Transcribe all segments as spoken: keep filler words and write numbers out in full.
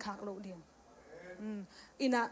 thak loh ding. Inah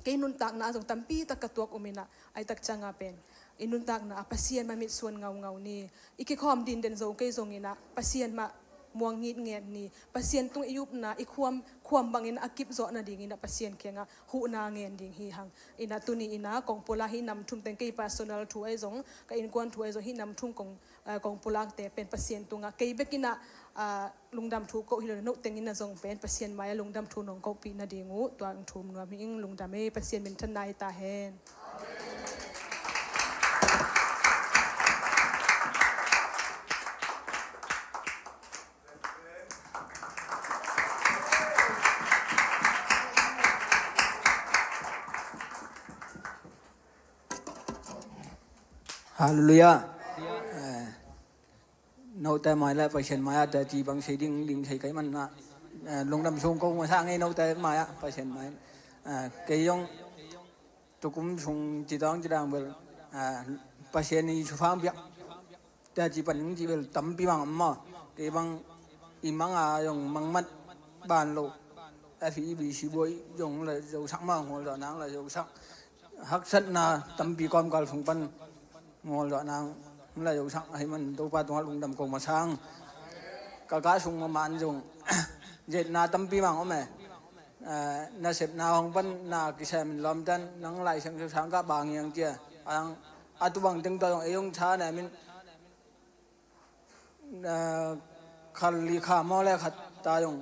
kei nuntakna ah zong tampi tak ka tuak um inah, ai tak ciangah pen i nuntakna ah Pasian ma mitsuan ngaungau ni. I kikhawm dinden zo kei zong inah Pasian mah muang ngitnget ni. Pasian tung i upna i khuam khuam bangin a kipzawh nading inah Pasian kiangah huhna ngen ding hi hang. Inah tuni inah kong pulak hi nam thum teng, kei personal thu ai zong, ka innkuan thu ai zong, hi nam thum kong, ah, kong pulakte pen Pasian tungah kei bek inah, ah, lungdam thu koh hi lo, note teng inah zong pen Pasian mai-ah lungdam thu nong kohpih nading uh tua hong thum nuam hi ing. Lungdam ei, Pasian minthanna hi ta hen. Halleluiah. Eh, note mai le Pasian mai-ah teci bang sei ding ding sei kei manah, eh, lungdam sung ko masa ngei note mai-ah Pasian mai. Eh, kei zong tukum sung ci dang ci dang bel, eh, Pasian i sufang biak teci pan ning ci bel tampi mang om maw. Kei bang i manga zong mangmat ban lo. F E B C buai zong la zosak maw, ngol zawh nang la zosak. Haksatna tampi kawmkal sung pan ngol zawh nang la zosak ahi man Topa tungah lungdam ko masang. Ka ka sung maman zong zetna tampi mang om e. Eh, nasepna hong pan na kisem in lawmtan nang Lai Siangtho sang ka bang hiang cia. Ang a tu bang teng tawh zong ei hong tha na min, eh, khal li kha maw le khat ta zong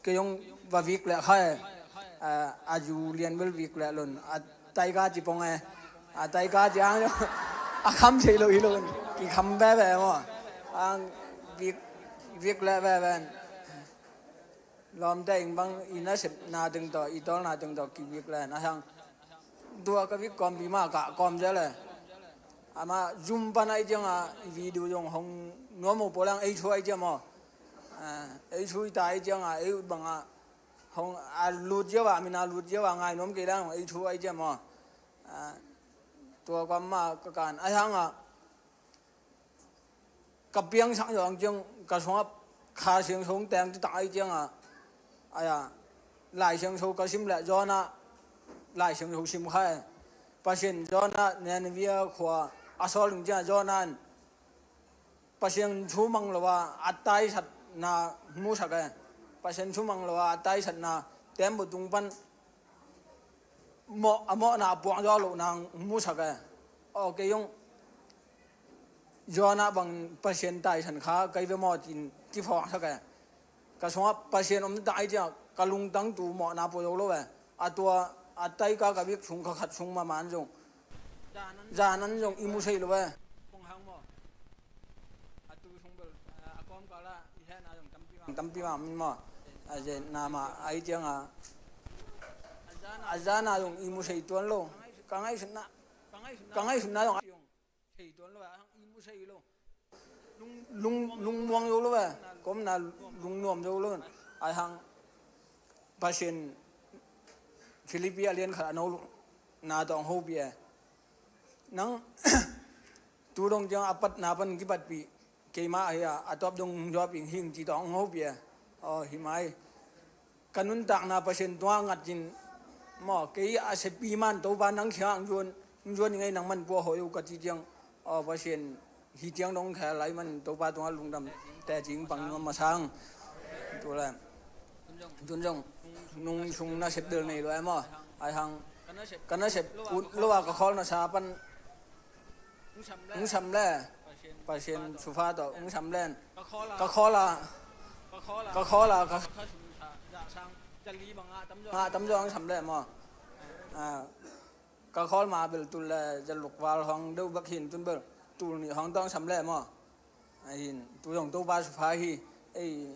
kei zong va vik leh kha e. Eh, a zu lian bel vik leh lon a taika ci pong e. A taika ci ang zong a kham thei lo hi lo in kikham veve maw. Ang vik, vik leh veve. Lawmte ing bang i nasepna teng tawh i tawlna teng tawh kivik len a hang. Tua ka vik kawmpi mah kah kawm zel e. Amah zum pan ahi ciangah i video zong hong nuam uh pua leng ei thu ahi ciang maw. Ah, ei thu i ta ahi ciangah ei ut bangah hong a lut ziau ah, min a lut ziau ah ngai nuam kei leng hong ei thu ahi ciang maw. Ah, tua kawm mah ka kan ahi hangah ka piangsak zawh ang ciang ka sungah Kha Siangtho teng tutak ahi ciangah, aya, Lai Siangtho ka sim leh Jonah Lai Siangtho sim kha e. Pasian Jonah Nineveh khua a sawl ding ciangah Jonah in Pasian thu mang lo a a taisatna musak e. Pasian thu mang lo a a taisatna tembaw tung pan mawh, a mawhna a puak zaw lohna musak e. Aw, kei zong Jonah bang Pasian taisan kha kei ve maw ci-in kiphawksak e. Ka sungah Pasian om tak ahi ciah ka lungtang tu mawhna pua zo lo e. A tua a taika ka bik sung kha khat sung maman zong zanan zong i mu sei lo e. A tu sung bel, a, a kawmkal ah i hehna zong tampi mah, tampi mah min maw. A zetna mah ahi ciangah a zana zong i mu sei tuan lo. Ka ngaihsutna, ka ngaihsutna zong sei tuan lo, a hang i mu sei lo. Lung, lung, lungmuang zo lo e. Ka omna lungnuam zo lo. A hang Pasian Philippi a lian khat a no na tawh hong hopih e. Nang tu dong ciang a patna pan kipatpih keimah ahi a, a tawp dong zuapih hing ci tawh hong hopih e. Aw, hi mai. Ka nuntakna Pasian tungah ngat in maw, kei a siapi man Topa nang kiangah hong zuan, hong zuan ing ei, nang man pua hoi uh ka ci ciang. Aw, Pasian hih ciang dong khel lai man Topa tungah lungdam teci ing pang nuam masang. Tu le tun zong nung sung nasep bel nei lo e maw. Ai hang ka nasep ut lo a ka khawl nasa pan hong sam le Pasian sufa tawh hong sam len ka khawl a, ka khawl a ka ngah tamzaw hong sam le maw. Ah, ka khawl ma bel tul le zaluk val hong deuh bek hin tun bel tul nih hong tawng sam le maw. Ahin tu zong Topa sufa hi. Ei,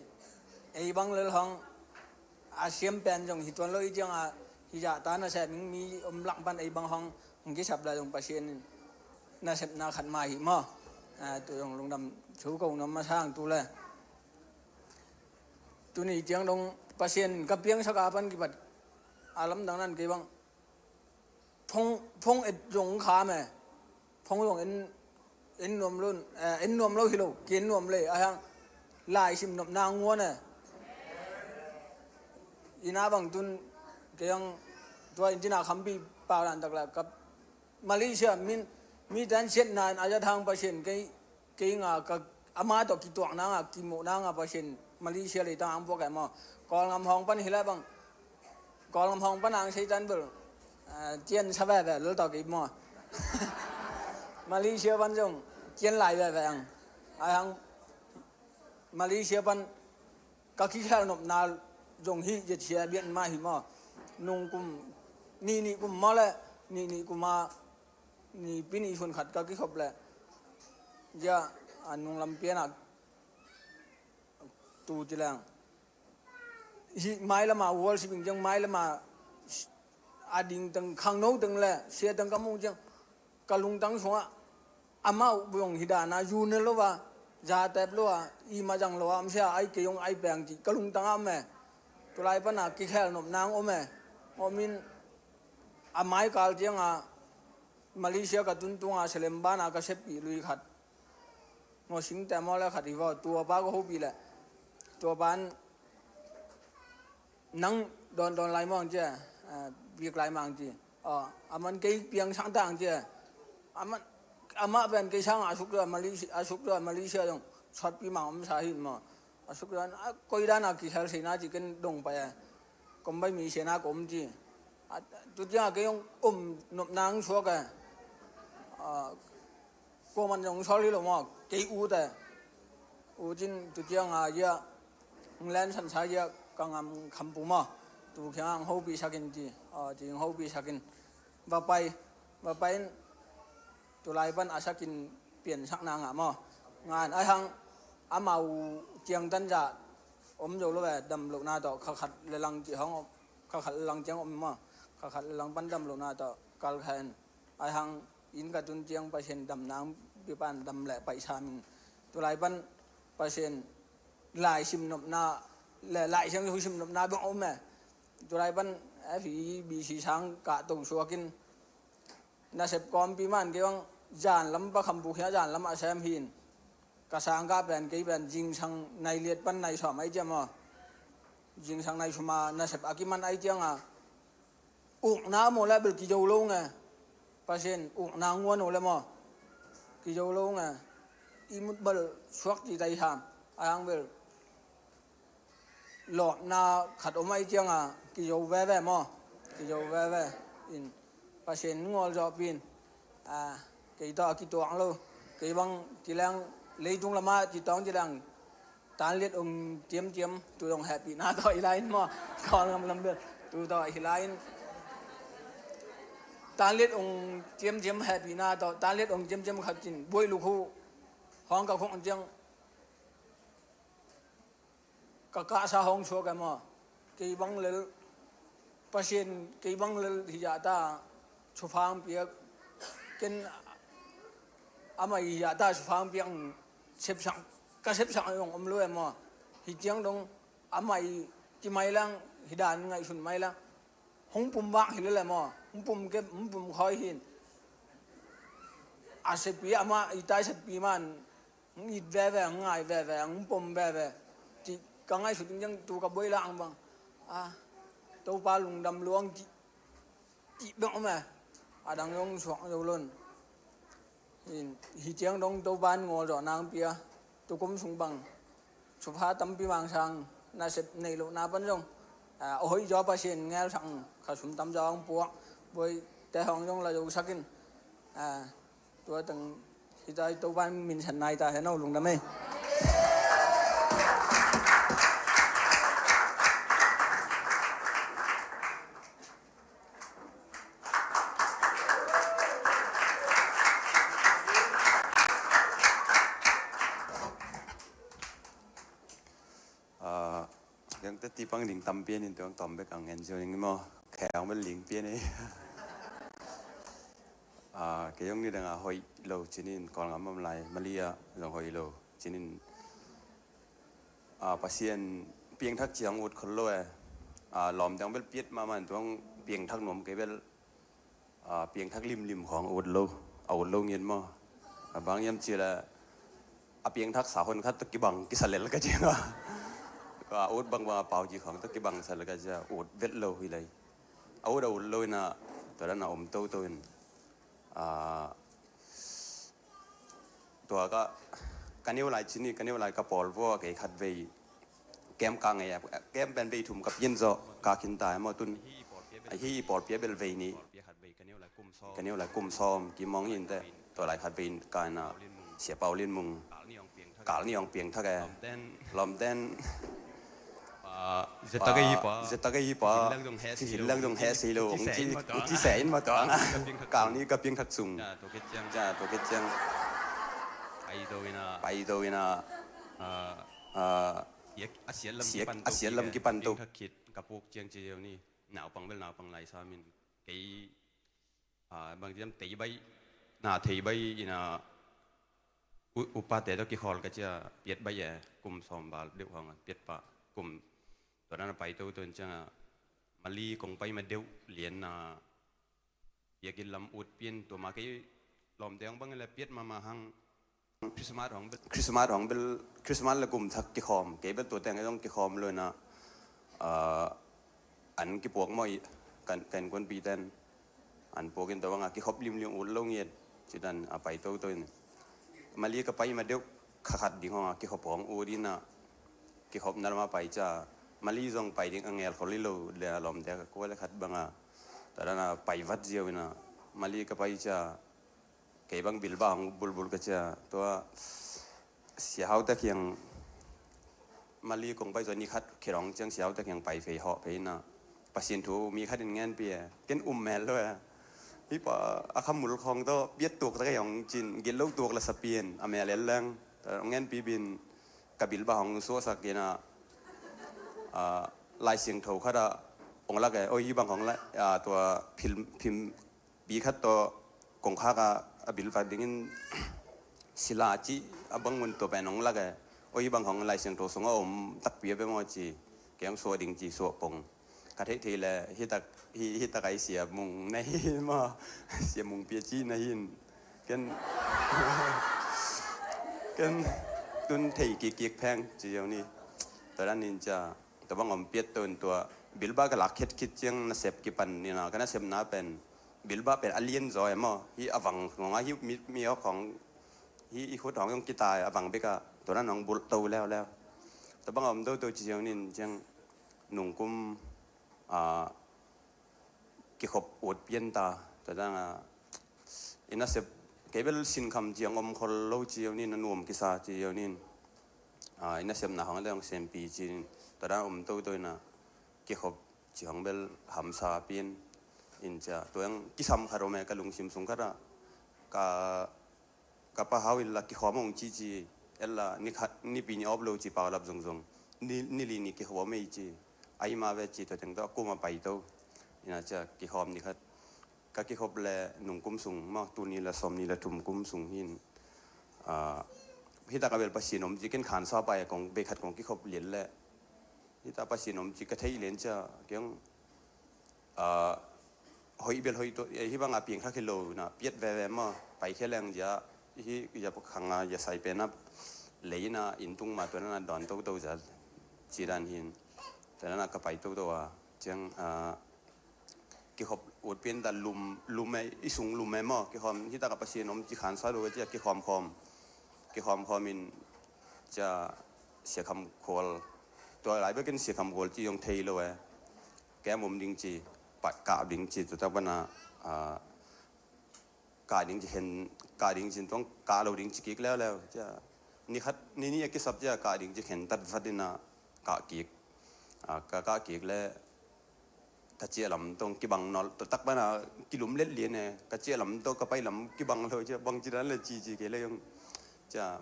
ei bang lel hong a siam pen zong hi tuan lo i ciangah hi zah ta nasep ing mi om lak pan ei bang hong, hong kisap la zong Pasian in nasepna khat mah hi maw. Ah, tu zong lungdam thu ko nuam masang tu le. Tuni ciang dong Pasian ka piangsak a pan kipat a lamdang nan kei bang phone, phone et zong kham e. Phone zong en, en nuam lo, eh, en nuam lo hi lo, ki en nuam le, a hang lai sim nopna nguan e. Ina bang tun kei ang tua in tina khampi pau dan tak la ka Malaysia min mi tan siatna in a za thang Pasian kei kei nga ka ama tawh kituakna nga kimuhna nga Pasian Malaysia leitang ang puak e maw. Kawlngam hawng pan hi lai bang Kawlngam hawng pan ang seitan bel tian sa veve lel tawh kei maw. Malaysia pan zong tian lai veve ang ai hang Malaysia pan ka kikhel nopna zong hi zia sia bian mah hi maw. Nung kum nih nih kum maw le nih nih kum a ni pi nih sun khat ka kikhop le zia a nung lam pian a tu ci leng hi mai lama worshiping ciang mai lama a ding teng khangno teng le sia teng ka mung ciang ka lungtang sungah amau buyong hi dana yu ne lo a za tep lo a i ma zang lo a om sia ai kei ong ai peng ci ka lungtang a om e. Tulai pana kikhel nop nang om e. Om in a mai kal cianga Malaysia ka tuntunga selem bana ka seppi lui khat. Ngo sing te maw le khat hi vaw tua pa ka hopi le tua pan nang dawn dawn lai mawng cia bik lai mang ci. Aman kei piang sang tang cia. Aman amah pen kei sanga a suk tua Malaysia a suk tua Malaysia dong sawtpi mang om sa hi maw. A suk tua a koi dana kihel seina ci ken dong pai a kom bai mi sena kom ci. Tutia kei ong om nop nang suak a kuaman zong sawl hi lo maw kei u te. U cin tutia nga ia England sansa ia ka ngam khampu maw. Tu khiang ang hopi sakin ti ti ang hopi sakin va pai va pai in tulai pan a sakin pian sakna nga maw. Ngan ai hang amau ciang tan za om zo lo ve dam lo na tawh kha khat le lang ci hong kha khat le lang ciang om maw. Kha khat le lang pan dam lo na tawh kal kha en ai hang inn ka tun ciang Pasian dam nang pi pan dam leh paisa min tulai pan Pasian lai sim nopna le lai siang hu sim nopna bang om e. Tulai pan F E B C sang ka to suakin nasep kawmpi man kei bang zan lam pa kham buk hia zan lam a sem hin ka sang ka pen kei pen zingsang nai liat pan nai sawm ai ciam aw zingsang nai suma nasep a kiman ai cianga ukna maw le bel kizo lo nge. Pasian ukna nguan uh le maw kizo lo nge. I mut bal suak ci tai ham a hang bel lawhna khat om ai cianga kizo veve maw kizo veve in Pasian ngawl zawhpin kei tawh a kituak lo kei bang ci leng leitung lama ci tawng ci leng Tanliat ong ciamciam tu dong hehpihna tawh i lai in maw. Kawlngam lam bel tu tawh hi lai in tanliat ong ciamciam hehpihna tawh tanliat ong ciamciam khat cin buai lukhu hawng ka khong ciang ka kahsa hawng suak e maw. Kei bang lel Pasian kei bang lel hi zahta thupha ang piak ken amah i hi zahta thupha ang piak sepsak ka sepsak zong om lo e maw. Hi ciang dong amah i ci mai lang hi dan ngaihsun mai lang hong pum vak hi lel e maw. Hong pum kep hong pum khawi hin a seppi amah i tai seppi man hong it veve hong ngai veve hong pom veve cih ka ngaihsut ding ciang tu ka buai la ang bang a Topa lungdam luang cih cih bek om e. A dang zong suak zo lon hi ciang dong Topa in ngawl zawh nang pia tukum sung bang thupha tampi mangsang nasep nei lohna pan zong a hoih zaw Pasian ngel sang kha sum tam zaw ang puak buai te hawng zong la zo sakin tua tang hi ta Topa in minsan nai ta hen aw lungdam ei. Aa, yang teti pang ding tam pian in tuang tom bek ang en zio ning maw. Khe ang bel ling pian ei. Aa, kei zong ni dang a hoih lo cinin Kawlngam om lai Malaysia zong hoih lo cinin aa, Pasian piangthak ciang ut khol lo e. Aa, lawm dang bel piat mahmah in tuang piangthak nuam kei bel aa, piangthak limlim khawng a ut lo a ut lo ngiat maw. A bang hiam cih leh a piangthak sa hon khat tawh kibang kisa lel ka ciang a A ut bangbang a pau ci khawng tawh kibang sa le ka cia ut vet lo hi lei. A ut a ut lo in a, tua dan a om toto in, a, tua ka, ka neu lai cin hi, ka neu lai ka pawl vua kei khat vei. Kem ka ngei a, kem pen vei thum ka pian zaw, ka khin ta hi maw tun. Ahi pawlpi a bel vei nih. Ka neu lai kum sawm kim mawng hi inteh. Tua lai khat vei in ka ina Sia Pau Lin Mung. Kal ni ong piang thak e. Lawmten. Zetak ei hi pa. Zetak ei hi pa. Cihil lang dong heh sei lo. Ong ci seh in maw tua. Kal ni ka piang thak sung. Tua khit ciang. Pai do ina. A siat lam kipan to. Piang thak khit ka puk ciang ci zeu ni. Naupang bel naupang lai sa min. Kei A, bang ciam tei bai, na thei bai ina, u, upate tawh kikhawl ka cia piat bai e, kum sawm val deuh hong a piat pah, kum tua dan a pai toto in ciang a, Mali kong pai ma deuh lian na, biakinn lam ut pian tua ma kei lawmte hong bang le piat mama hang, Christmas hong bel, Christmas hong bel, Christmas le kum thak kikhawm, kei bel tua teng zong kikhawm lo ina, a, an kipuak maw i, kan, kan kuanpi ten, an puak in tua bang a kikhop limlim ut lo ngiat, ci dan a pai toto in. Mali ka pai ma deuh kha khat ding hong a kikhop hong ut ina, kikhop na lam a pai cia, Mali zong pai ding a ngel khol hi lo, le a lawmte ka kua le khat bang a, tua dan a pai vat ziau ina, Mali ka pai cia, kei bang bilba hong bulbul ka cia, tua Sia Hau te kiang Mali kong pai zaw ni khat khirong ciang Sia Hau te kiang pai fei hawh fei ina. Pasian thu mi khat in ngenpi e. Ken um mel lo e. Hi pa a khamul khawng tawh piat tuak ta kei hong cin gil lo tuak la sa pian a mel el leng. Ngenpi bin ka bilba hong suaksak ina, a, Lai Siangtho khat a hong lak e. Oi, hi bang hong lak, a, tua phim, phim pi khat tawh kongkhak a, a bil vat dingin sila ci a bang mun tua pen hong lak e. Oi, hi bang hong Lai Siangtho sung a om takpi a pe maw ci. Kei hong suah ding ci suah pong. Ka theih theih le hi tak, hi, hi tak ai Sia Mung na hi maw. Sia Mung pia ci na hin. Ken, ken tun thei kik kik pheng ci zeu ni. Tua dan in cia, tua bang om piat to in tua bilba ka lak khet khit ciang nasep kipan ni na, ka nasepna pen bilba pen a lian zaw e maw. Hi a vang ngong a hi mi, mi awk hong, hi i khut hong zong kita e, a vang bek a, tua dan hong bulh to leuleu. Tua bang a om toto ci zeu nin ciang nungkum, a, kikhop ut pian ta, tua dan a, i nasep, kei bel sinkham ci hong om khol lo ci zeu nin, a nuam kisa ci zeu nin, a, i nasepna hong le hong sempi ci nin, tua dan a om toto ina, kikhop ci hong bel hamsa pian in cia. Tua hong kisam khat om e ka lungsim sung khat a, ka, ka pa Hau in la kikhawm hong ci ci, el la ni khat, nipi ni awp lo ci paulap zongzong. Ni, ni li ni kikhawm ei ci. Ai ma ve ci tua teng tawh a kum a pai to. Ina cia kikhawm ni khat. Ka kikhop le nungkum sung maw, tul nih le sawm nih le thum kum sung hin. A, hi tak a bel Pasian om ci ken khansa pai kong, bei khat kong kikhop lian le. Hi tak Pasian om ci ka theih lian cia, kiang, a, hoih bel hoih to, eh, hi bang a piang kha khi lo na, piat veve maw, pai khia leng zia, hi, zia khang a, zia sai pen a, lei na, inn tung ma tua na dawn toto zia, ci dan hin, tua na ka pai toto a, ciang, a, kikhop ut pian ta lum, lum e, i sung lum e maw, kikhawm, hi tak a Pasian om ci khansa lo cia, kikhawm khawm, kikhawm khawm in, cia, Sia Kham Khual, tua lai bekin Sia Kham Khual ci zong thei lo e. Kem om ding ci, pai kah ding ci, tua tak bana, a, kah ding ci hen, kah ding ci tuang, kah lo ding ci kik leuleu, cia. Ni khat, ni ni a kisap cia, kah ding ci hen tat vat ina, kah kik. A, ka kah kik le, ka ciah lam tong kibang nawl, tua tak bana, kilum let lian e, ka ciah lam tong, ka pai lam kibang lo cia, bang ci dan le ci ci kei le zong, cia.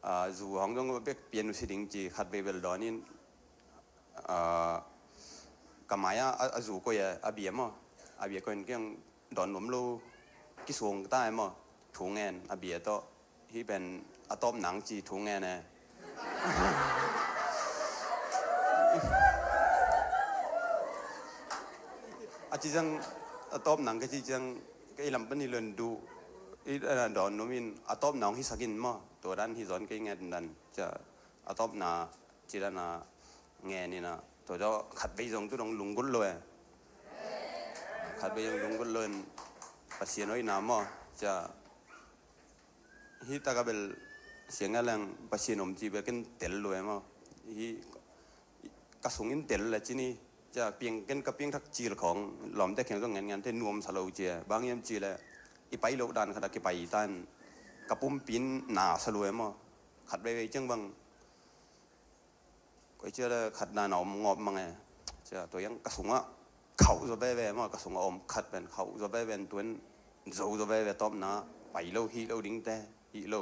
A, zu hong zong bek pian uh si ding ci khat vei bel dawn in, a, ka mai a, a, a zu koih a, a bia maw, a bia koih in kiang dawn nuam lo, kisuang ta e maw, thu ngen, a bia tawh, hi pen a tawp nang ci thu ngen e. A ci ciang, a tawp nang ka ci ciang, ka i lam pan i lon duh, i, a, dawn nuam in, a tawp nang hi sak in maw, tua dan hi zawn kei nget dan, cia, a tawpna, ci dan a, ngen in ah, tua tawh khatvei zong tu dong lunggulh lo e. Khatvei zong lunggulh lo in Pasian hoihna maw. Cia hih taka bel siang a leng Pasian om ci bel ken tel lo e maw. Hih ka sung in tel le ci ni. Cia piang ken ka piangthak cil khawng lawmte kiang zong ngen ngen te nuam sa lo cia. Bang hiam ci le i pai loh dan khat a kipai tan ka pumpi in na sa lo e maw. Khat veivei ciang bang koi cia le khat dan a om ngawp mang e. Cia tua hiang ka sungah khauh zaw veve maw, ka sungah om khat pen khauh zaw veve in tuan zo zaw veve tawpna pai lo hih lo dingte hih lo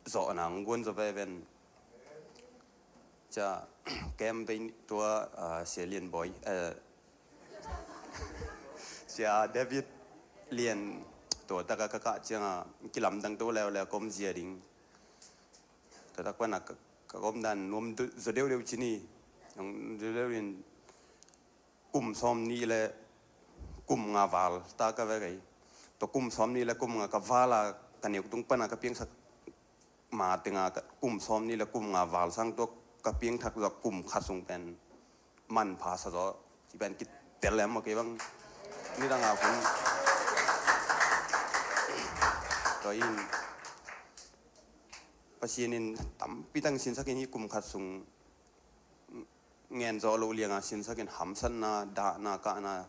zawhna ang guan zaw veve in. Cia campaign tua, ah, Sia Lian Bawi, eh, Sia David Lian tua taka ka kah cianga kilamdang to leuleu ka om zia ding. Tua tak pana ka, ka om dan nuam zaw deuhdeuh ci ni. Ang zaw deuh in kum sawm nih le kum nga val ta ka vek ei. Tua kum sawm nih le kum nga ka val a ka neuk tung pana ka piangsak ma tenga ka kum sawm nih le kum nga val sang tua ka piangthak zaw kum khat sung pen manpha sa zaw ci pen kitel em maw kei bang nidang a hun. Tua in Pasian in tampi tang sinsakin hih kum khat sung ngen zawh loh lianga sinsakin hamsatna, dahna, kahna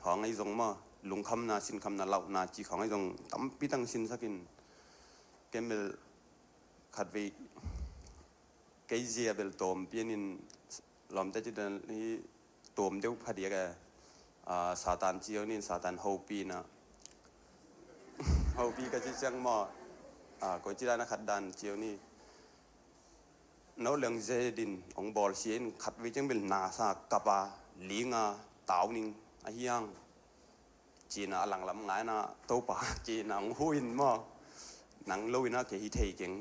khawng ahi zong maw, lungkhamna, sinkhamna, lauhna ci khawng ahi zong tampi tang sinsakin ken bel khatvei kei zia bel tawm pianin lawmte ci dan hi tawm deuh phadiak e. Ah, Satan cio nin Satan hopina hopi ka ci ciang maw. Ah, koi ci dan a khat dan cio ni. No leng zedin ong bawl sia in khat vei ciang bel nasa kapa linga tau ning a hiang. Cina a langlam ngaina Topa cina ong hu in maw. Nang lo ina ke hi thei keng.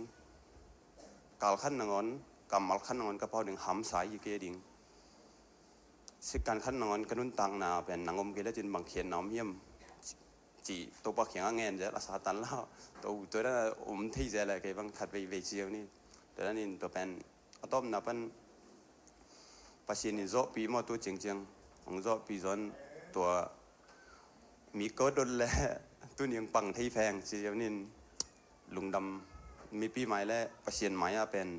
Kal khan nangon, kammal khan nangon ka pau ding hamsa hi ke ding. Sikan khan nangon ka nuntakna pen nang om ke le cin bang khian na om hiam. Ci Topa khiang a ngen zel a Satan la. To to da om thei zel a ke bang khat vei vei ciau ni. To da nin to pen a tawpna pan Pasian in zawhpih maw tu ciangciang hong zawhpih zawn tua mi ko dot le tuni hong pang thei pheng ci nin lungdam mipi mai le Pasian mai ah pen,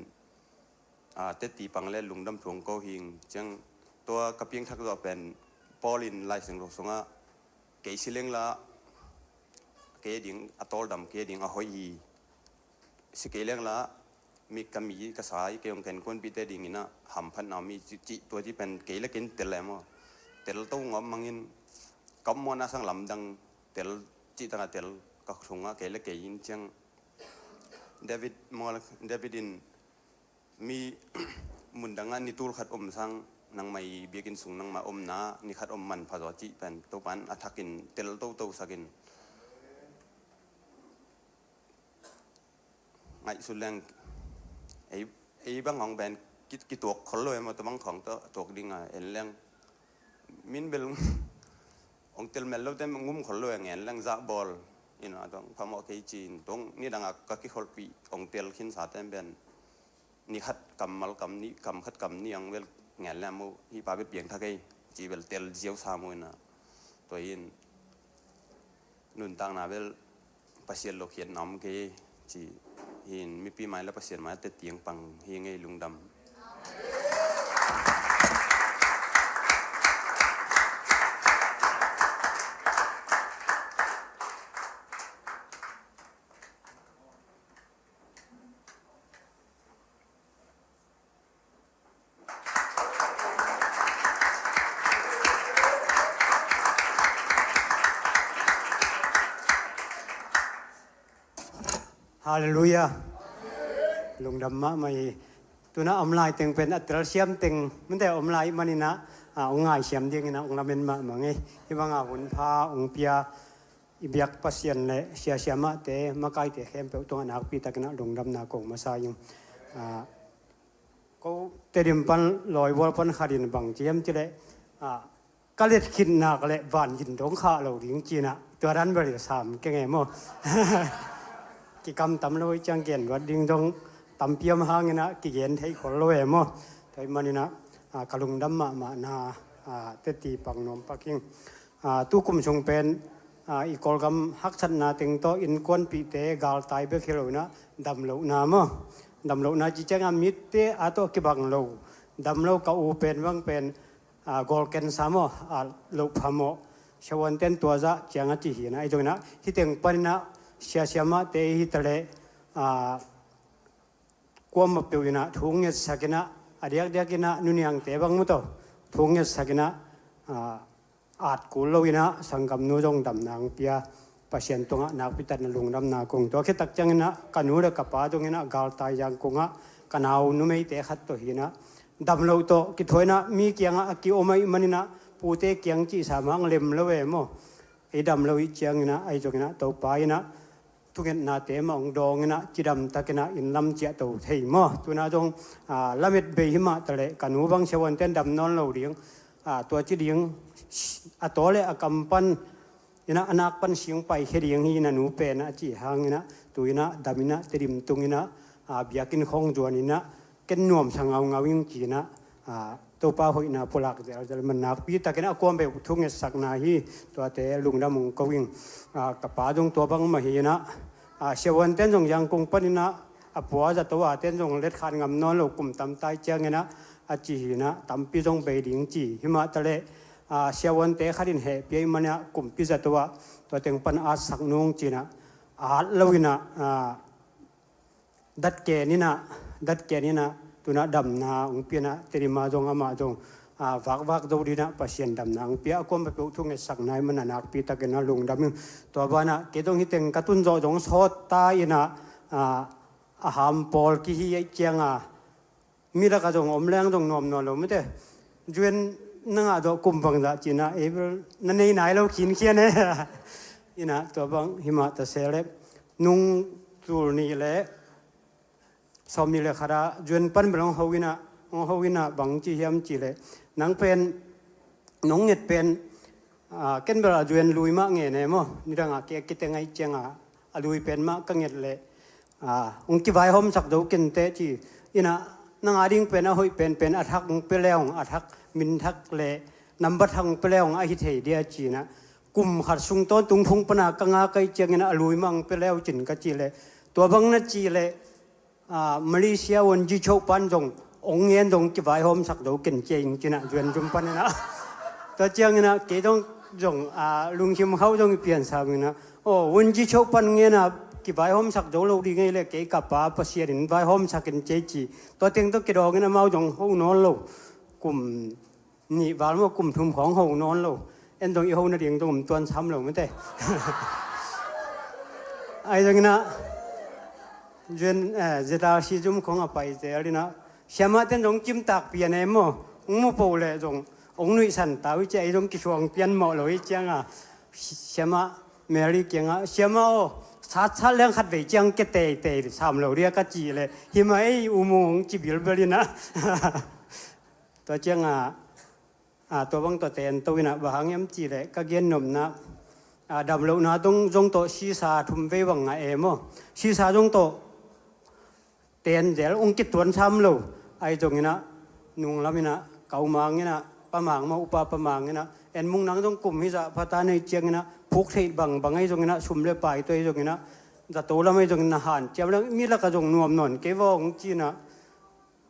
ah, teti pang le lungdam thuang ko hing ciang tua ka piangthak zawh pen Paul in Lai Siangtho sungah kei si leng la kei ding a tawldam kei ding a hoih hi. Si kei leng la mi ka mi ka sa i kei hong ken kuanpihte dingin a hamphatna mi ci, ci tua ci pen kei le ken tel le maw. Tel to ngawm mangin ka muana sang lamdang tel ci tanga tel ka thunga kei le kei in ciang David maw, David in mi mundanga ni tul khat om sang nangmai biakin sung nangmai omna ni khat om manpha zaw ci pen Topan a thakin tel toto sakin ngaihsut leng ei, ei bang hong pen ki, kituak khol lo em a tua bang khong tawh tuak dinga en leng min bel hong tel mel lo te ngum khol lo e ngen leng zah bawl ina tong phamawh kei cin tong nidanga ka kikholpih hong tel khinsa tem pen ni khat kammal kam nih kam khat kam nih ang bel ngen lem uh hi pa bel piangthak ei ci bel tel ziau sa mu ina tua in nuntakna bel Pasian lo khiat na om kei ci hin mipi mai le Pasian mai teti ang pang hi ngei lungdam. Halleluiah. Lungdam mahmah hi. Tuna om lai teng pen a telsiam teng minte om lai maninah, a, ong ngaisiam dinginah ong lamen mahmah ngei. Hi banga hunpha ong pia i biak Pasian le siasiamahte makaite khempeuh tungah nakpitakinah lungdamna kong masa ing. A, ko Tedim pan lawibual pan khatin bang ciam cileh, a, ka let khit nak le van gin dong khah lo ding cinah tua dan bel sam keng e maw? Kikam tam lo i ciang gen luat ding dong tampi om hanginah kigen thei khol lo e maw? Tua ahih manin ah, ah, ka lungdam mahmahna, ah, teci pang nuam pak ing. Ah, tu kum sung pen, ah, i Kawlgam haksatna teng tawh innkuanpihte galtai bek hi lo in ah, damlohna maw. Damlohna ci ciangin ah mitte a tawh kibang lo. Damlo ka u pen bang pen, ah, gawlken sa maw, ah, loh pha maw. Siavuante'n tua zah ciang a ci hi in ah, ahi zongin ah, hih teng panin ah, sia siamahte hi ta leh, ah, kuamah peuh in ah thu ngetsak in ah, a diakdiak in ah, nuniangte bang maw tawh thu ngetsak in ah, ah, at kul lo in ah, sanggamnu zong damna hong pia, Pasian tungah nakpi takin lungdamna kong. Tua khit tak ciangin ah, ka nu le ka pa zong in ah, galtai Yangon ah, ka nau numeite khat tawh hi in ah, damloh tawh kithuah in ah, mi kiangah a kiom ahih manin ah, pute kiang cihsa mah hong lem lo e maw. Ei damlo ih ciangin ah, ahi zongin ah, Topa in ah, thungetnate mah hong dawng in ah, cidam takin ah, inn lam ciahto thei maw. Tu in ah zong, ah, lamet bei hi mah ta leh, ka nu bang siavuante'n dam nawn lo ding, ah, tua ci ding, a taw le a kam pan in ah, a nak pan sing paikhia ding hi, na nu pen ah, a cih hangin ah, tu in ah, dam in ah, Tedim tung in ah, ah, biakinn khawng zuan in ah, ken nuamsa ngaungau ing ci in ah, ah, Topa hoihna pulak zelzel man nakpi takin a kuam beuh thu ngetsakna hi. Tuate lungdam hong ko ing. Ah, ka pa zong tua bang mah hi in ah, ah, siavuante'n zong Yangon panin ah, a pua zato a te'n zong letkhan ngam nawn lo, kum tamta ih ciangin ah, a ci hi in ah, tampi zong bei ding ci hi mah ta leh, ah, siavuante khat in hehpih ahih manin ah, kumpi zato ah tua teng pan atsak nung ci in ah, at lo in ah, ah, datken in ah, datken in ah, tu in ah damna hong pia in ah, Tedim ah zong amah zong, ah, vakvak zo ding in ah, Pasian damna hong pia, a kuamah peuh thu ngetsakna ahih manin ah nakpi takin ah lungdam ing. Tua banah, kei zong hih teng ka tun zawh zong sawt ta in ah, ah, a ham pawl kihi ahih ciangin ah, mi lakah zong om leng zong nuam nawn lo mate. Zuan na ngah zawh kum bangzah ci in ah, ei bel na nei nai lo khin khian e. In ah, tua bang hi mah ta se leh, nung tul nih le sawmnih le khat ah, zuan pan bel hong ho in ah, hong ho in ah, bang ci hiam cih leh, nang pen, nong nget pen, ah, ken bel a zuan lui mah ngen e maw, nidang a kei a kiteng ahih ciangin ah, a lui pen mah ka nget leh, ah, hong kivaihawmsak zo ken teh ci in ah, nang a ding pen a hoih penpen a thak hong pia le hong, a thak, min thak le nambat thak hong pia le hong ahi thei dia ci in ah, kum khat sung tawntung phung pan a ka ngak ahih ciangin ah, a lui mah hong pia le uh cin ka cih leh, tua bang na cih leh, ah, Malaysia Wonji Choh pan zong hong ngen zong kivaihawmsak zo ken ci ing ci in ah, zuan zum pan in ah. Tua ciangin ah, kei zong, zong, ah, lungsim khauh zong i piansa in ah, aw, Wonji Choh pan ngen a kivaihawmsak zo lo ding ahih leh, kei ka pa Pasian in vaihawmsak in ci ei ci. Tua teng tawh kidawng in ah, amau zong ho nawn lo. Kum nih val maw, kum thum khawng ho nawn lo. En zong i ho nading zong om tuan sam lo mate. Ahi zongin ah, zuan, eh, ZRC zum khawng a pai zel in ah, siamahte in zong cimtak pian e maw, hong mu peuh leh zong hong nuihsan ta uh ci, ahi zong kisuang pian mawh lo ahih ciangin ah, siamah Mary kiangah, siamah aw, satsat leng khatvei ciang kia teitei sam lo dia ka cih leh, hi mah ei U Mung hong ci bilbel in ah. Tua ciangin ah, ah, tua bang tawh ten to in ah, bang hang hiam cih leh, ka gen nopna, ah, damlohna dong zong tawh sisa thum vei bang ngah e maw. Sisa zong tawh ten zel, hong kituan sam lo. Ahi zongin ah, nunglam in ah, ka U Mang in ah, Pa Mang maw, Upa Pa Mang in ah, en mung nang zong kum hizah pha ta na hih ciangin ah, phuk theih bangbang ahi zongin ah, sum le pai tawh ahi zongin ah, zato lam ahi zongin ah, hanciam leng, mi lakah zong nuam nawn kei vaw hong ci in ah,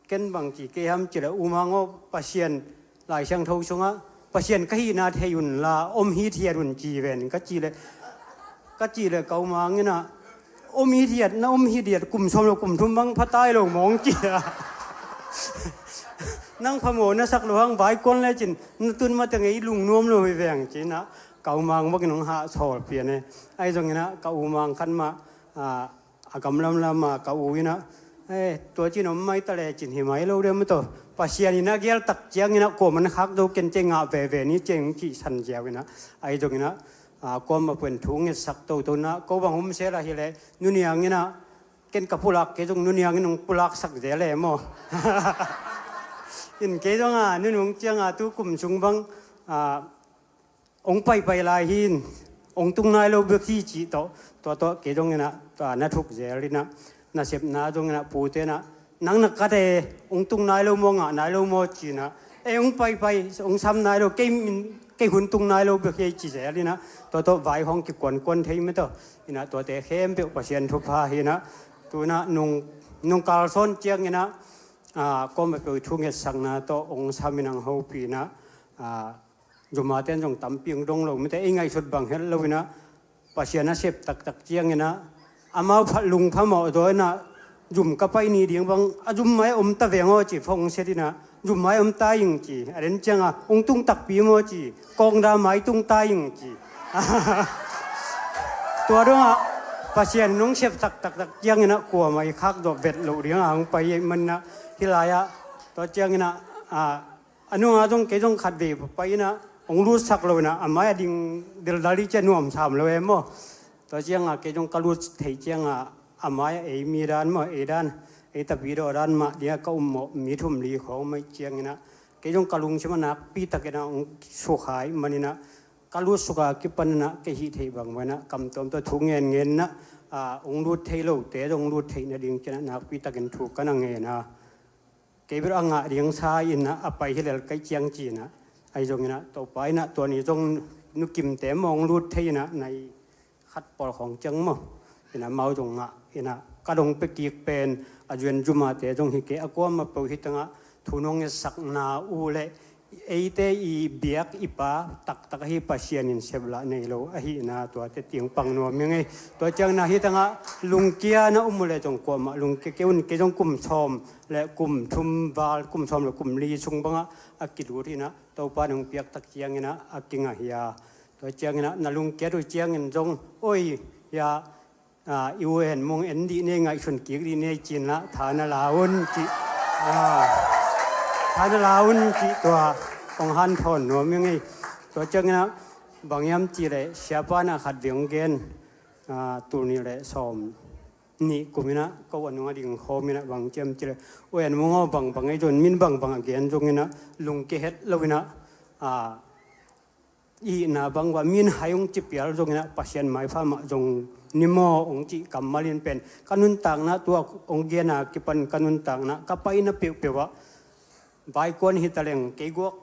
ken bang ci kei hiam cih leh, U Mang aw, Pasian, Lai Siangtho sungah, Pasian ka hihna thei un la, om hithiat un ci ven ka cih leh, ka cih leh ka U Mang in ah, om hithiat, na om hithiat kum sawm lo kum thum bang pha tai lo mawng ci a. Nang phamawh na sak loh hang vai kuan lecin, na tun mateng ei lungnuam lo hi veng ci in ah, ka U Mang bangin hong hah sawl pian e. Ahi zongin ah, ka U Mang khat mah, ah, a gamlam lam ah ka u in ah, eh, tua cin om mai ta lecin hi mai lo diam maw tawh. Pasian in a gial tak ciangin ah, kuaman khak zo ken ci, ngah veve ni ci ing cihsan ziau in ah. Ahi zongin ah, ah, kuamah peuh in thu ngetsak toto in ah, ko bang hum sel a hi leh, Nu Niang in ah, ken ka pulak kei zong Nu Niang in hong pulaksak zel e maw. In kei zong ah, nunung ciang ah, tu kum sung bang, ah, hong paipai lai hi in, hong tung nai lo bek hi cih tawh, tua tawh kei zong in ah, tua na thuk zel in ah, nasepna zong in ah, pute in ah, Nang na kat e, hong tung nai lo maw, ngah nai lo maw ci-in ah, ei hong paipai, hong sam nai lo, kei min, kei hun tung nai lo bek hi ei ci zel in ah, tua tawh vai khawng kikuankuan thei mah tawh. In ah tuate khempeuh Pasian thupha hi in ah, tu-in ah nung, nung kalsawn ciangin ah, ah, kuamah peuh i thu ngetsakna tawh hong sam in ah hong hopih in ah, ah, Zumate in zong tampi hong dong lo mite, ei ngaihsut bang het lo in ah, Pasian a sep taktak ciangin ah, amau phat lungpha mawh zaw in ah, zum ka pai ni ding bang, a zum mai om ta veng aw ci, phone hong set in ah, zum mai om ta ing ci, a den ciang a, hong tung takpi maw ci, kawngda mai tung ta ing ci. Tua dong ah, Pasian in hong sep taktak ciangin ah, kuamah i khak zawh vet loh ding a hong pai ahih manin ah, hih lai ah, tua ciangin ah, ah, a nung ah zong kei zong khatvei pai in ah, hong lutsak lo in ah, a mai a ding dildal i ci a nuam sam lo e maw. Tua ciang a kei zong ka lut theih ciang a, a mai a ei mi dan maw, ei dan, ei tapidaw dan mah ding a ka um mawh, mi thum li khawng mah ciangin ah, kei zong ka lungsim ah nakpi takin ah hong sukha ahih manin ah, ka lutsuk a kipan in ah, kei hih theih bang mah in ah, kam tuamtuam thu ngenngen in ah, ah, hong lut thei lote zong hong lut theih nading ci-in ah, nakpi takin thu ka na ngen a. Kei bel a ngah ding sa in ah, a pai hi lel kei ciang ci-in ah, ahi zongin ah, Topa in ah, tua ni zong Nu Kimte maw hong lut thei in ah, nai khat pawl khawng ciang maw, in ah amau zong ngah in ah, ka dong pia kik pen, a zuan zumate zong hi kei, a kuamah peuh hi tangah, thu nong ngetsakna uh leh, eite i biak i pa taktak ahi Pasian in seplah nei lo ahihna tuate tiangpang nuam ing ei. Tua ciangin ah hih tangah lungkia na um uh leh zong kuamah lungkia kei un, kei zong kum sawm le kum thum val, kum sawm le kum li sung bangah a kilut in ah, Topa in hong piak tak ciangin ah a kingah hi a. Tua ciangin ah na lungkiat uh ciangin zong, oi, hia, ah, i U En Mung en dih ni ei, ngaihsun kik dih ni ei ci-in ah, tha na la un cih, ah, tha na la un cih tua hong hanthawn nuam ing ei. Tua ciangin ah bang hiam cih leh, siapa in ah khatvei hong gen, ah, tul nih le sawm nih kum in ah, ko a nung a ding khawm in ah, bang ci hiam cih leh, U En Mung aw, bangbang ei zong, min bangbang a gen zongin ah, lungkia het lo in ah, ah, i hihna bang uh ah, mi in hai hong ci pial zongin ah, Pasian maipha mah zong ni maw hong cih kammal in pen, ka nuntakna, tua hong gen a kipan ka nuntakna, ka paina peuhpeuh ah, vaikuan hi taleng, kei guak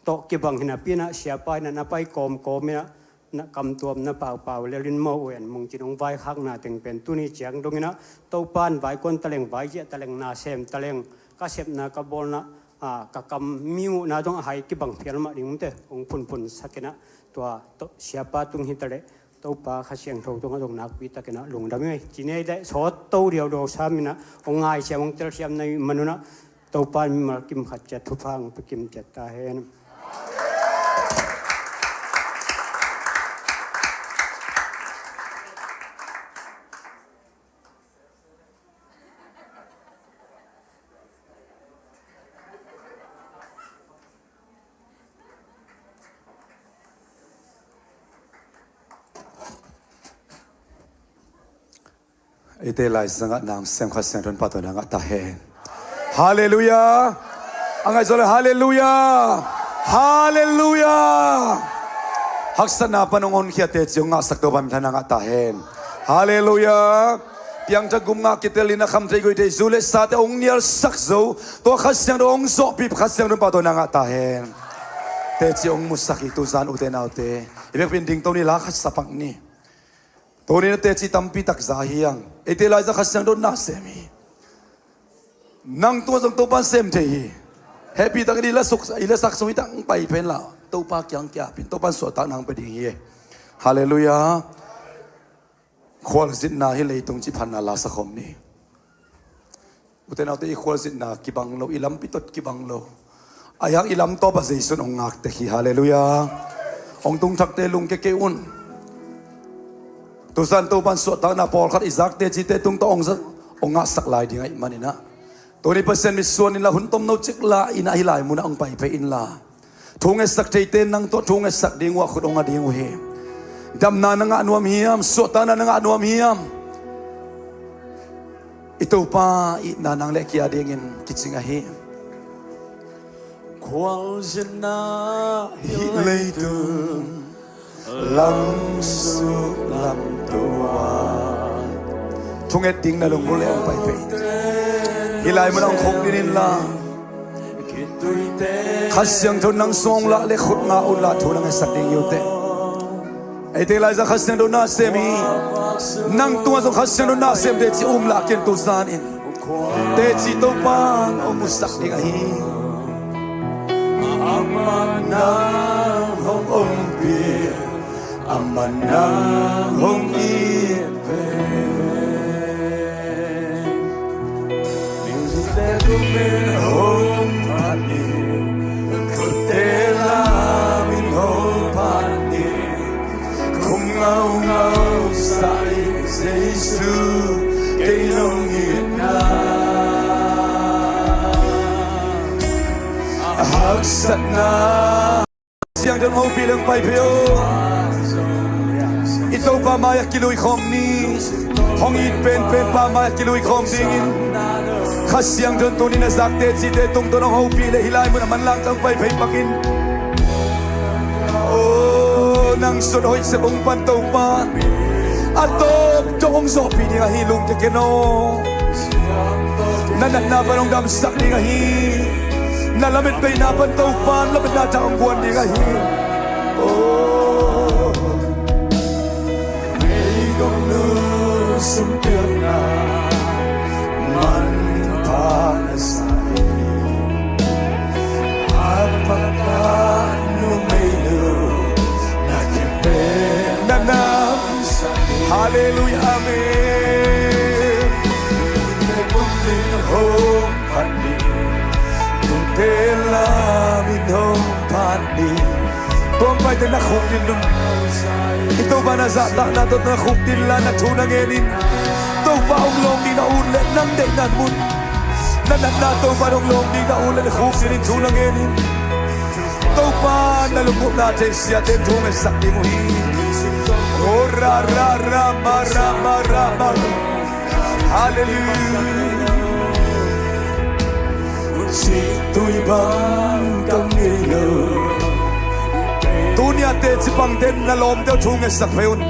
tawh kibang hi napi in ah, siapa in ah na pai kawmkawm in ah, na kamtuam na paupau lel in maw, U En Mung ci-in hong vaikhakna teng pen, tuni ciang dongin ah, Topa in vaikuan taleng, vaiziah taleng, na sem taleng, ka sepna ka bawlna, ah, ka kam, mi muhna zong a hai kibang phial mah ding mite, hong phunphunsak in ah, tua tawh siapa tung hi taleh, Topa Kha Siangtho tungah zong nakpi takin ah lungdam ing ei. Ci ni ei leh, sawt to diaudiau sam in ah, hong ngaisiam, hong telsiam na hih manun ah, Topa in mimal kim khat ciat thupha hong pia kim ciat ta hen. Eite laizangah nang sem Kha Siangtho in pahtawi na ngah ta hen. Halleluiah. A ngaih zaw leh halleluiah. Halleluiah. Haksatna pan hong honkhia teci hong ngahsak Topa minthanna ngah ta hen. Halleluiah. Piangthak gum ngah kitel in a kham thei guih thei zu le sate hong nialsak zo, tua Kha Siangtho hong zawhpih Kha Siangtho in pahtawi na ngah ta hen. Teci hong musak hi tu zan, ute naute. I vekpi in dingto ni, la khat sa pak ni. Tuni na teci tampi tak za hi hang. Eite laiza Kha Siangtho na sem hi. Nang tungah zong Topa in sem thei hi. Hehpih takin i la suk, i la sak sung hi tak, pai pen la, Topa kiang kia pen, Topa in suahtakna hong pia ding hi. Halleluiah. Khualzinna hi leitung cih phatna la sa khawm ni. Ute naute, i khualzinna kibang lo, i lampi tawh kibang lo. Ahi hang i lamtawp ah Jesu in hong ngak tek hi. Halleluiah. Hong tung thakte lungkia kei un. Tu zan Topa in suahtakna pawlkhat i zak tecite tung tawh hong za, hong ngahsak lai ding ahih manin ah. Tuni Pasian mitsuan inla, hun tomno cik la in ah hih lai munah hong pai phei inla. Thu ngetsak theite nang tawh thu ngetsak ding uh a khut hong a ding uh hi. Damna na ngah nuam hiam, suahtakna na ngah nuam hiam? I Topa itna nang le kei a dingin kicing ahi. Khualzinna hih leitung lamsuk lamto ah, thunget ding na lunggulh le hong pai phei in. Hih lai munah hong khukdin inla, Kha Siangtho nang sungah lah le khut ngah unla thu nang ngetsak ding hi uh teh. Eite laizang Kha Siangtho na sem hi. Nang tungah zong Kha Siangtho na sem teci um lah ken, tuzan in teci Topa hong musak ding ahi. Amah nang hong ompih, amah nang hong it pen. Music te kum in hong phat ni, khut te lam in hong phat ni. Khum ngaungau sa ing Jesu, kei nong itna, haksatna. Siangtho hong hopih leng pai phei o. I Topa mai-ah kilui khawm ni. Hong it penpen pa mai-ah kilui khawm dingin Kha Siangtho in tuni-in a zak tecite tungtawn hong hopih leh hih lai munah manlang tawh hong pai phei pak in. O, nang sut hoih sep hong pan Topa, a tawptawp hong zawhpih ding ahi, lungkia ken aw. Na natna pan hong damsak ding ahi. Na lametbeina pan Topa in lametna thak hong guan ding ahi. O, meigongnu sumpiakna manpha na sa hi. A pakhat numeinu na kipen na nam sa hi. Halleluiah, amen. Te kum in hong phat ni, tute lam in hong phat ni. Tua hong paite na khukdin un. I Topa na zahtakna tawh na khukdin la, na thu na ngen in. Topa hong lawng ding na ut leh nang deihna mun, na natna Topa hong lawng ding na ut leh na khukdin in, thu na ngen in. Topa na lunggulhna thei siate in thu ngetsak ding uh hi. O ra ra ra ma ra ma ra ma. Halleluiah. Cih tui bang ka ngei lo. Tuni-a teci pangte in na lawmte uh thu ngetsak phei un.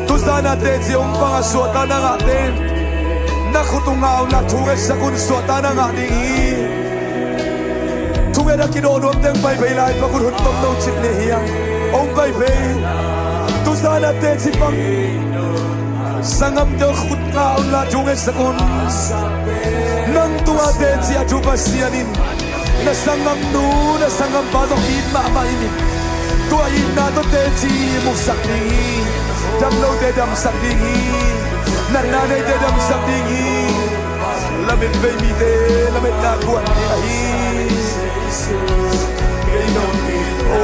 Tuzan-a teci hong pang a suahtakna ngahte in na khut uh ngah unla thu ngetsak un, suahtakna ngah ding hi. Thunget a kidawh nuamte hong pai phei lai, pa khut hun tomno cip ni hi hang. Hong pai phei. Tuzan-a teci pang sanggamte uh khut ngah unla thu ngetsak un. Nang tungah teci a thu Pasian in na sanggamnu, na sanggampa zong it mahmah hi. Tua itna tawh teci musak ding hi. Damlote damsak ding hi. Natna neite damsak ding hi. Lamet bei mite lametna guan ding ahi. Kei nong it o.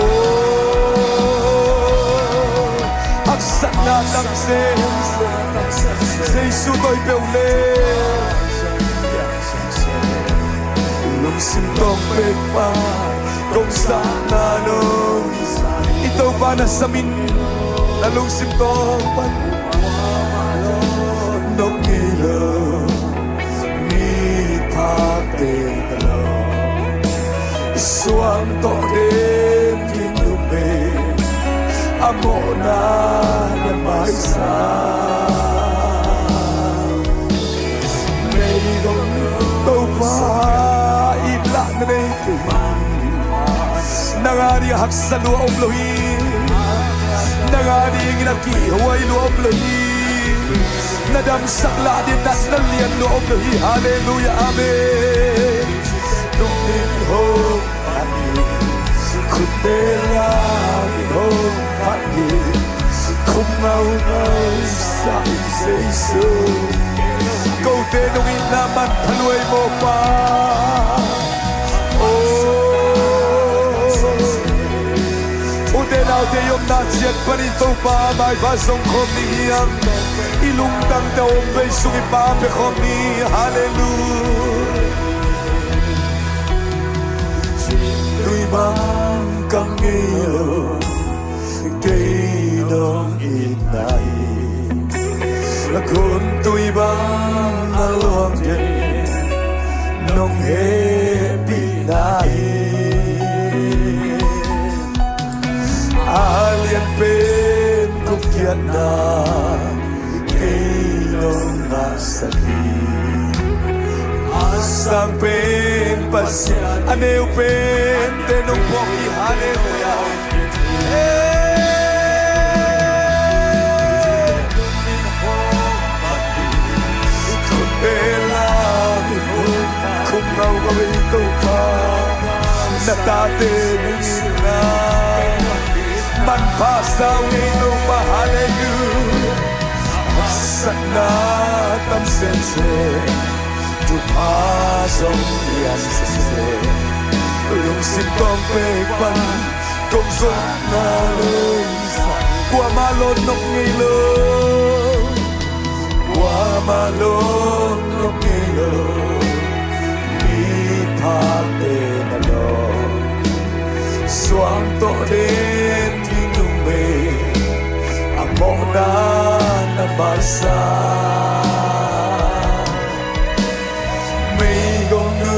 Haksatna tang se. Jesu tawh i peuh le lungsim tawng pek pan kong sahna nong. I Topa na sam in, na lungsim tawng pan nong ngei lo. Miphakte ka lo. Suang tawh den ding numei a mawhna na maisak. Meigong Topa it lah na nei. Nang a ding a haksa lua om lo hi. Nang a dingin a kihhuai lua om lo hi. Na damsak lah ding natna lian lua om lo hi. Halleluiah, amen. Tung in hong phat hi. Khutte lam in hong phat hi. Khum ngaungau sa hi Jesu. Kote nong itna manpha lua hi maw Pa. O, ute naute i omna ciat panin Topa maipha zong khawm ni hiam? I lungtangte a om vei sung i Pa pia khawm ni. Halleluiah. Tui bang ka ngei lo, kei nong itna hi. La khut tui bang a luang kei nong hehpihna hi. A lian pen thukiatna kei nong ngahsak hi. A Sang pen Pasian, a neu pen te nong phawk hi. Halleluiah. Khut bel a mi hong khum ngaungau ei Topa, na tate nungna manpha sa ung ei Topa. Halleluiah. Haksatna tam semsem, thupha zong lian semsem, lungsim tawng pek pan kong zong na lungsa. Kuamah lawnnop ngei lo, kuamah lawnnop ngei lo, mi phate na lawm, suang tawh den ding numei, a mawhna na masa. Meigong nu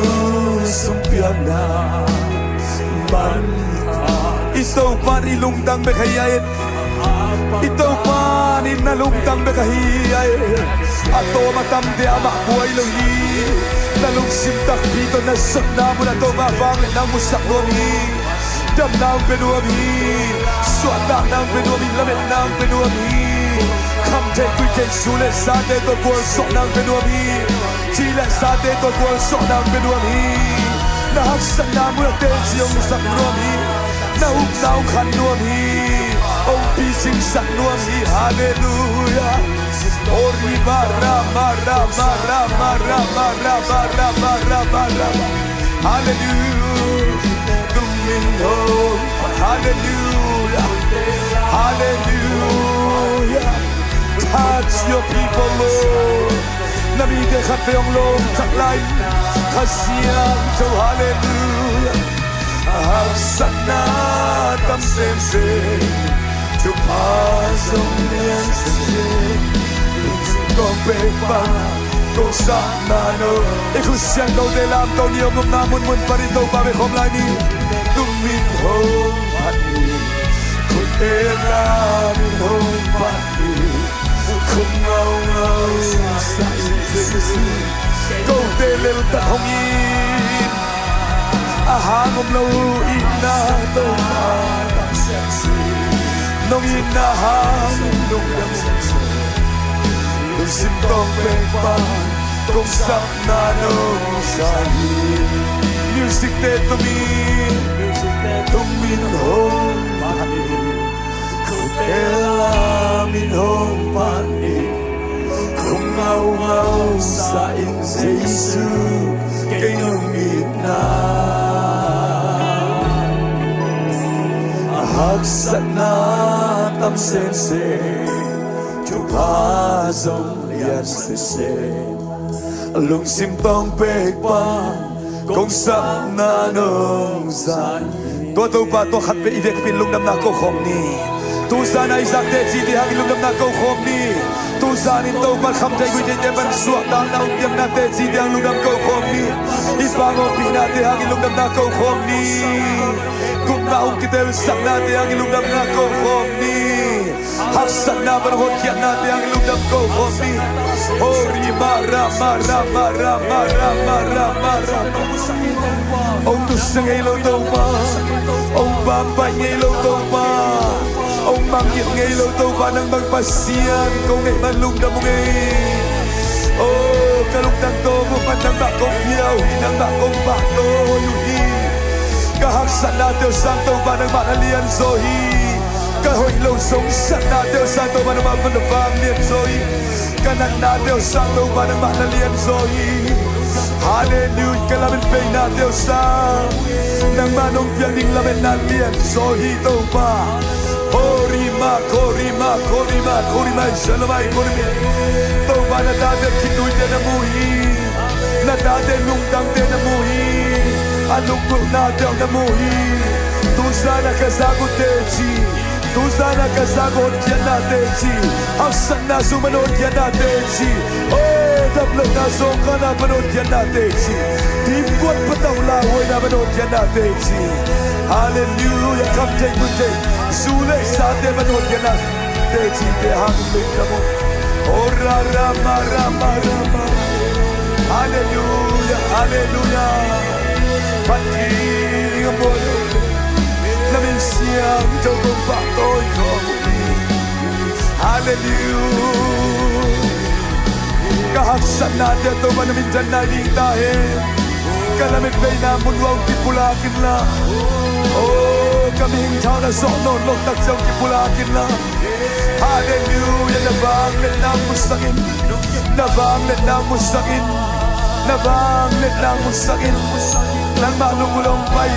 sumpiakna man i Topa in i lungtang bek ahi a, i Topa in na lungtang bek ahi a. A tawm a tamte amah buai lo hi. Na lungsim takpi tawh na sotna mun a Topa vangliatna hong musak nuam hi. Damna hong pia nuam hi. Suahtakna hong pia nuam hi. Lametna hong pia nuam hi. Kham theih khuih theih, zu le sate tawh gualzawhna hong pia nuam hi. Ci le sate tawh gualzawhna hong pia nuam hi. Na haksatna mun a teci hong musak nuam hi. Na upna hong khan nuam hi. Hong picingsak nuam hi. Halleluiah. Ori bara mara mara mara mara mara mara. Halleluiah. Tung min hong. Halleluiah. Halleluiah. Touch your people, Lord. Na mite khat vei hong lawm thak lai. Kha Siangtho. Halleluiah. Haksatna tam semsem, thupha zong lian semsem, lungsim tawng pek pan kong sapna no. I khut siangthote lamto ni. Hong upna munmun pan i Topa bek khawm lai ni. Tung min hong phat ni. Khut tela min hong phat ni. Khum ngaungau sa in Jesu. Kote leltak hong it. A hang om lo itna Topa. Nong itna hang nong dam. Lungsim tawng pek pan kong sapna nong sa hi. Music te tum in. Tung min hong phat ni. Khut tela min hong phat ni. Khum ngaungau sa in Jesu, kei nong itna. A haksatna tam semsem, thupha zong lian semsem, lungsim tawng pek pan kong sapna nong sa hi. Tua Topa tua khat vei i vekpi in lungdamna ko khawm ni. Tuzan a i zak teci te hangin lungdamna ko khawm ni. Tuzan in Topa kham thei guih theite pan suahtakna hong piakna teci te hang lungdam ko khawm ni. I pangawpihna te hangin lungdamna ko khawm ni. Gupna hong kitelsakna te hangin lungdamna ko khawm ni. Haksatna pan hotkhiatna te hangin lungdam ko khawm ni. Hori mara mara mara mara mara mara. Hong nusia ngei lo Topa, hong pampaih ngei lo Topa, hong mangngilh ngei lo Topa, nang bang Pasian ko neih man lungdam ung ei. O, ka lungtang tawh buk man nangmah kong pia uh hi, nangmah kong pahtawi uh hi. Ka haksatnate uh sang Topa nangmah na lianzaw hi. Ka hoih lo zongsatnate uh sang Topa nangmah pan na vanglianzaw hi. Ka natnate uh sang Topa nangmah na lianzaw hi. Halleluiah. Ka lamen peinate uh sang nangmah nong piak ding lametna lianzaw hi Topa. Korima, korima, korima, korima, ishalamai, korima. Topa na tate khituite na mu hi. Na tate lungtangte na mu hi. A lunggulhnate na mu hi. Tuzan a ka zak uh teci. Tuzan a ka zak uh hotkhiatna teci. Haksatna sung pan hotkhiatna teci. O, daplohna zawngkhalna pan hotkhiatna teci. Dipkuat patauh lauhuaina pan hotkhiatna teci. Halleluiah. Kham thei bun thei. Zu le sate pan hotkhiatna teci te hang lungdam ung. O ra ra ma ra ma ra ma. Halleluiah. Halleluiah. Phat ding a mual uh. Na min siangtho kong pahtawi khawm uh hi. Halleluiah. Ka haksatnate Topa na minthanna hi ding ta hen. Ka lametbeina mun uh ah hong kipulak inla. Oh, ka mihing thauna zawh nawn loh takciang hong kipulak inla. Halleluiah, na vangliatna hong musak in. Na vangliatna hong musak in. Na vangliatna hong musak in. Nangmah lunggulh hong pai.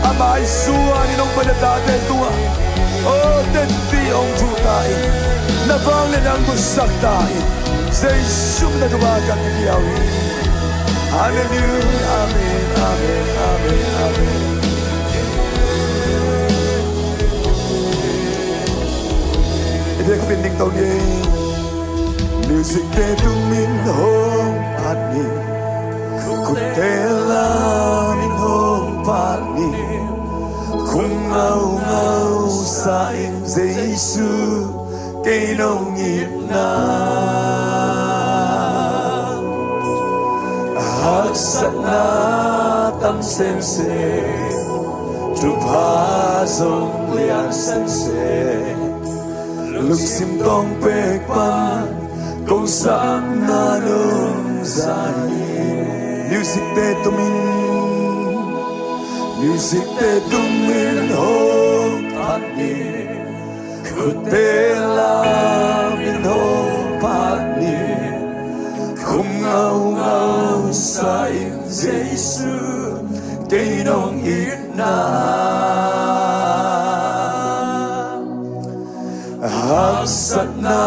A maizuan in hong pai na tate tungah. Oh, teci hong thu ta in. Na vangliatna hong musak ta in. Jesu min tawh thupha ka pia uh hi. Halleluiah. Amen, amen, amen, amen. I biak pin ding to ni. Music te tung in hong phat ni. Khutte lam in hong phat ni. Khum ngaungau sa in Jesu, kei nong itna. Haksatna tam semsem, thupha zong lian semsem. Lungsim tawng pek pan kong sakna nong za hi. Music te tum in, music te tum in hong phat ni. Khutte lam in hong phat ni. Khum ngaungau sa in Jesu, kei nong itna. Haksatna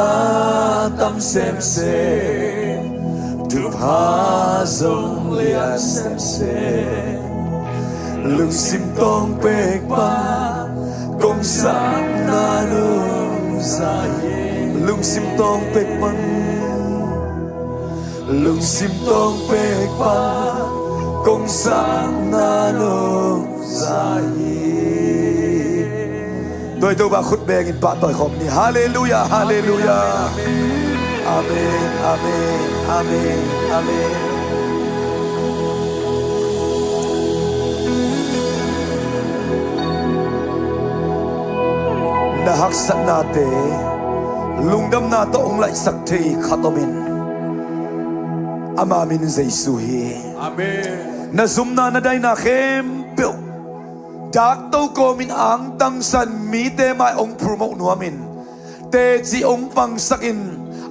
tam semsem, thupha zong lian semsem. Lungsim tawng pek pan kong sakna nong za hi. Lungsim tawng pek pan, lungsim tawng pek pan kong sakna nong za hi. Tua i Topa khut bengin pahtawi khawm ni. Halleluiah, halleluiah. Amen, amen, amen, amen. Na haksatnate lungdamna tawh hong laihsak thei khat om in. Ama min Jesu hi. Amen. Na zumna na daina khempeuh dakto kawmin angtangsan mite mai hong promote nuamin, teci hong pangsakin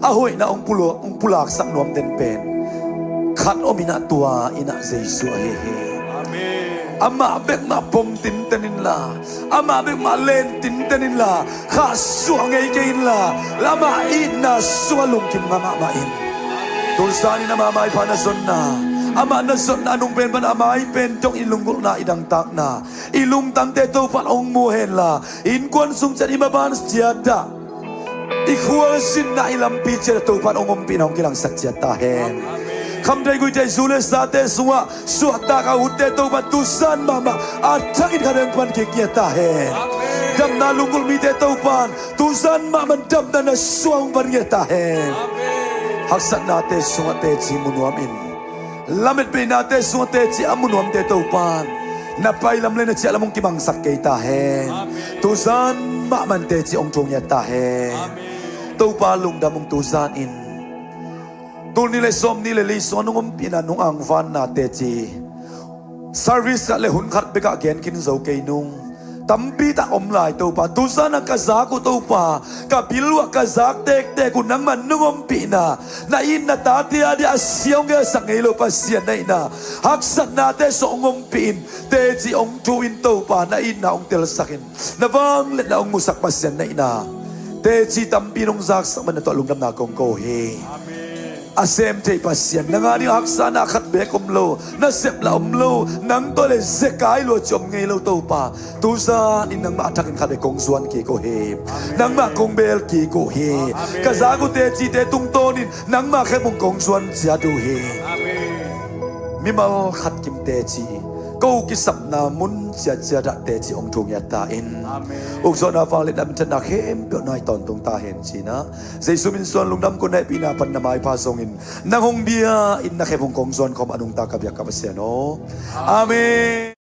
a hoihna hong pulu-, hong pulaksak nuam den pen khat om in ah, tua in ah Jesu ahi hi. Amen. Amah bek mah pom tinten inla, amah bek mah len tinten inla, khahsuah ngei kei inla, amah itna sungah lungkim ngam mahmah in. Tuzan in ama maipha na zonna, amah na zonna a nung pen pan a mai pen dong i lunggulhna, i dangtakna, i lungtangte Topa'n hong mu henla, innkuan sung ciat, i maban ciat ah, i khualzinna, i lampi ciat ah Topa'n hong ompihna hong kilangsak ciat ta hen. Khamthei guihthei zu le sate sungah suahtak a utte Topa'n tuzan mahmah a thakin khat hong pan kik ngiat ta hen. Damna lunggulh mite Topa'n tuzan mahmah damna na sungah hong pan ngiat ta hen. Haksatnate sungah teci mu nuam in, lametbeinate sungah teci a mu nuamte Topa'n na pailam le na ciahlam hong kimangsak kei ta hen. Tuzan mahmah in teci hong thu ngiat ta hen. Topa lungdam ung. Tuzan in tul nih le sawmnih le li sungah nong ompihna, nong angvanna teci service khat le hun khat bekah gen khin zo kei nung, tampi tak om lai Topa. Tuzan ah ka zak uh Topa, ka bil uh ah ka zak tektek uh nangmah nong ompihna, na itna tate a dia a sia hong gelsak ngei lo Pasian na itna, haksatnate sungah hong ompih in, teci hong thu in Topa, na itna hong telsak in, na vangliatna hong musak Pasian na itna, teci tampi nong zaksak man na tawh lungdamna kong ko hi. A sem thei Pasian, nang a ding haksatna khat beek om lo, nasep lah om lo, nang tawh le zekai lua ci om ngei lo Topa. Tuzan in nangmah a thakin khat beek kong zuan kik uh hi. Nangmah kong beel kik uh hi. Ka zak uh tecite tungtawnin nangmah khempeuh kong zuan ciat uh hi. Mimal khat kim teci, ko kisapna mun ciatciat ah teci hong thungiat ta in. Ukzawhna, vangliatna, minthanna khempeuh nai tawntung ta hen ci-in ah, Jesu min suang lungdam, gunna, hehpihna, panna, maipha zongin nang hong bia in na khem hong kong zuan khawm a nungta ka biak ka Pasian aw. Amen.